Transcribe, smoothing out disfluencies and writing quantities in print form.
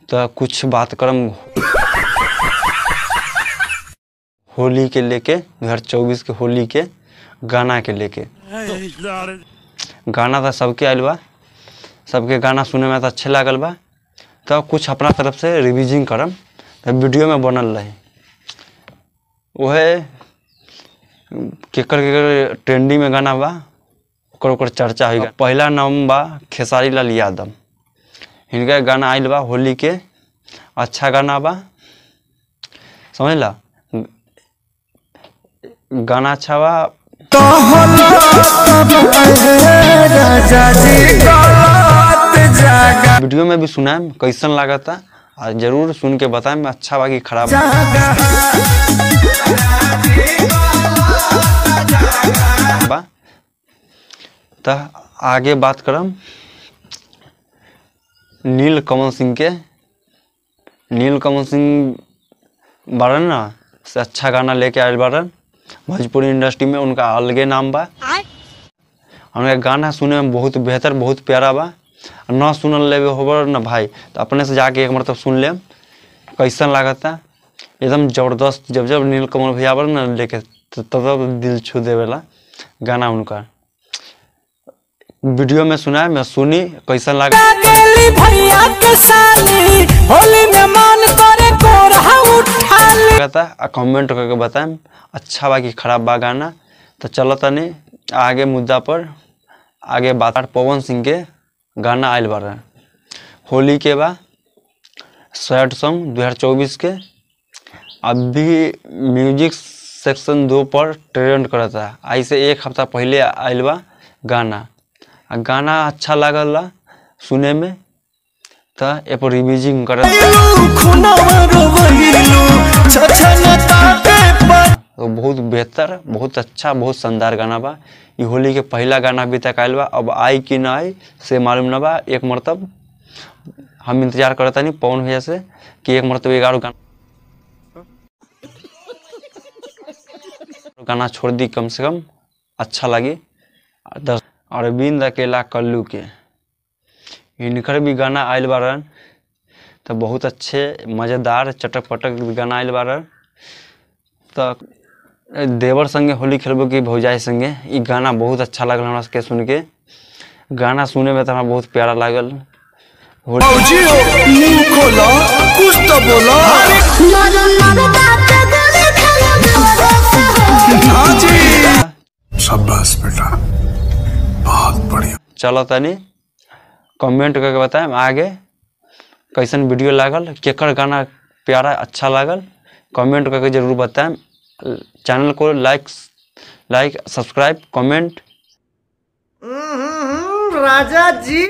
तो कुछ बात करम होली के लेके, 2024 के होली के गाना के लेके। गाना तो सबके आयल बा, सबके गाना सुने में तो अच्छे लागल बा, तो कुछ अपना तरफ से रिविजिंग करम तो वीडियो में बनल रही। वह केकर केकर ट्रेंडिंग में गाना बा ओकर ओकर चर्चा होगा। पहला नाम बा खेसारी लाल यादव, इनका गाना आयल बा होली के, अच्छा गाना बा, समझला, गाना अच्छा बा। वीडियो में भी सुनाएम कैसन लागता और जरूर सुन के बताएम अच्छा बा कि खराब बा। तो आगे बात करम नील कमल सिंह के। नील कमल सिंह बारन ना से अच्छा गाना लेके आयल बारन भोजपुरी इंडस्ट्री में, उनका अलगे नाम बा। उनका गाना सुने में बहुत बेहतर, बहुत प्यारा बा। न सुनल लेवे होबर न भाई तो अपने से जाके एक मरतब सुन ले कैसन लागता, एकदम जबरदस्त। जब जब नील कमल भैया बर न लेके तब तब दिल छू देवेला गाना उनका। वीडियो में सुनाए मैं सुनी कैसन लगा। कमेंट करके बताएं अच्छा बा कि खराब बा गाना। तो चलो तनी आगे मुद्दा पर आगे बात। पवन सिंह के गाना आयल बार होली के बा, सैड सॉन्ग 2024 के। अभी म्यूजिक सेक्शन 2 पर ट्रेंड करता है। आई से एक हफ्ता पहले आयल बा गाना, गाना अच्छा लागल सुने में, तो ए पर रिविजिंग कर तो बहुत बेहतर, बहुत अच्छा, बहुत शानदार गाना बा। ये होली के पहला गाना अभी तक आयल बा, अब आई कि ना आई से मालूम ना बा। एक मरतब हम इंतजार करता नहीं पवन भैया से कि एक मरतब 11 गाना छोड़ दी, कम से कम अच्छा लगी। अरविंद अकेला कल्लू के इनकर भी गाना आयल बारन, तो बहुत अच्छे मज़ेदार चटक पटक भी गाना आयल बारन। तो देवर संगे होली खेलबो कि भौजाई संगे, ये गाना बहुत अच्छा लागल हमरा सबके सुन के। गाना सुने में तो हमरा बहुत प्यारा लागल। शाबाश बेटा, बहुत बढ़िया। चलो तनी कमेंट करके बताएं आगे कैसन वीडियो लागल, केकर गाना प्यारा अच्छा लागल, कमेंट करके जरूर बताएं। चैनल को लाइक लाइक सब्सक्राइब कमेंट। राजा जी।